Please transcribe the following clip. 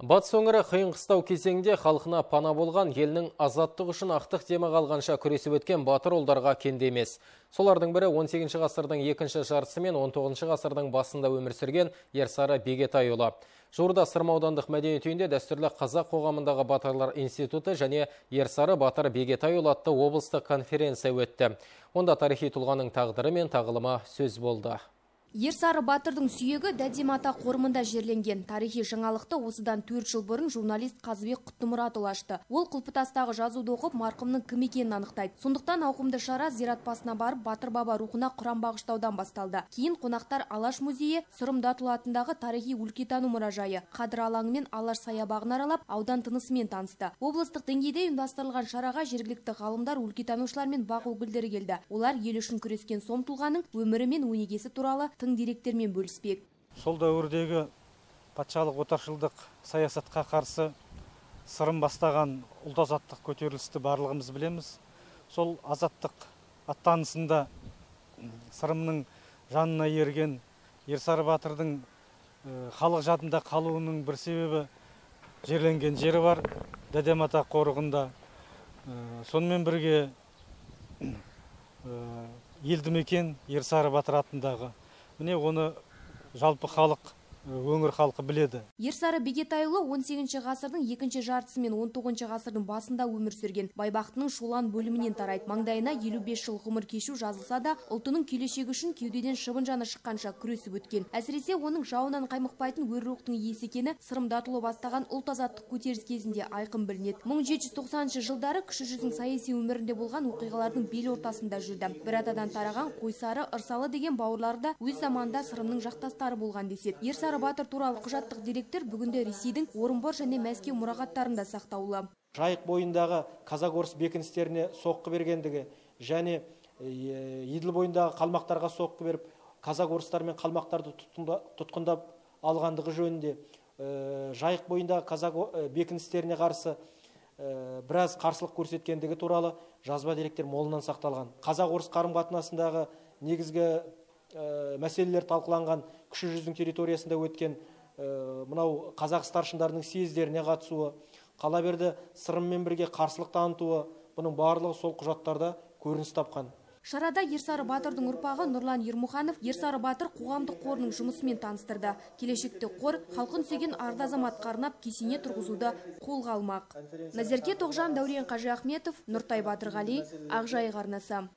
Батыс өңірі қиын қыстау кезеңде халқына пана болған, елінің азаттық үшін ақтық демі қалғанша күресіп өткен батыр ұлдарға кенде емес. Солардың бірі 18 ғасырдың екінші жартысы мен 19 ғасырдың басында өмір сүрген Ерсары Бегетайұлы. Жуырда Сырым аудандық мәдениет үйінде дәстүрлі қазақ қоғамындағы батырлар институты және Ерсары батыр Бегетайұлы атты облыстық конференция өтті. Онда тарихи тұлғаның тағдыры мен тағылымы сөз болды. Ерсары батырдың сүйегі Дәдем ата қорымында жерленген. Тарихи жаңалықты осыдан 4 жыл бұрын журналист Қазыбек Құттымұратұлы ашты. Ол құлпытастағы жазуды оқып, марқұмның кім екенін анықтайды. Сондықтан ауқымды шара зират басына барып, батыр баба рухына құран бағыштаудан басталды. Кейін қонақтар Алаш музейі, Сырым Датұлы атындағы тарихи өлкетану мұражайы, Қадыр алаңы мен Алаш саябағын аралап, аудан тынысымен танысты. Облыстық деңгейде ұйымдастырылған шараға жергілікті ғалымдар, өлкетанушылар мен бақ өкілдері келді. Олар ел үшін күрескен сом тұлғаның өмірі мен өнегесі туралы тың деректермен бөліспек. Сол дәуірдегі патшалық отаршылдық саясатқа қарсы Сырым бастаған ұлт азаттық көтерілісті барлығымыз білеміз. Сол азаттық аттанысында Сырымның жанына ерген Ерсары батырдың халық жадында қалуының бір себебі жерленген жері бар Дәдем ата қорығында. Сонымен бірге елді мекен Ерсары батыр атындағы. Міне оны жалпы халық, өңір халқы біледі. Ерсары Бегетайұлы 18 ғасырдың екінші жартысы мен 19 ғасырдың басында өмір сүрген. Байбақтының Шолан бөлімінен тарайды. Маңдайына 55 жыл ғұмыр кешу жазылса да, ұлтының келешегі үшін кеудеден шыбын жаны шыққанша күресіп өткен. Әсіресе оның жауынан қаймықпайтын өр рухтың иесі екені Сырым Датұлы бастаған ұлт азаттық көтеріліс кезінде айқын білінеді. 1790 жылдары Кіші жүздің саяси өмірінде болған оқиғалардың бел ортасында жүрді. Бір атадан тараған Қойсары, Ырсалы деген бауырлары да өз заманында Сырымның жақтастары болған деседі. Ерсары батыр туралы құжаттық деректер бүгінде Ресейдің Орынбор және Мәскеу мұрағаттарында сақтаулы. Жайық бойындағы казак-орыс бекіністеріне соққы бергендігі және Еділ бойындағы қалмақтарға соққы беріп, казак-орыстар мен қалмақтарды тұтқындап алғандығы жөнінде, Жайық бойындағы казак бекіністеріне қарсы біраз қарсылық көрсеткендігі туралы жазба деректер молынан сақталған. Қазақ-орыс қарым-қатынасындағы негізгі мәселелер талқыланған Кіші жүздің территориясында өткен мынау қазақ старшындарының съездеріне қатысуы, қала берді Сырыммен бірге қарсылық танытуы, бұның барлығы сол құжаттарда көрініс тапқан. Шарада Ерсары батырдың ұрпағы Нұрлан Ермұханов Ерсары батыр қоғамдық қорының жұмысымен таныстырды. Келешекте қор халқын сүйген арда азаматқа арнап кесене тұрғызуды қолға алмақ. Назерке Тоғжан, Дәурен Қажиахметов, Нұртай Батырғали, Ақжайық арнасы.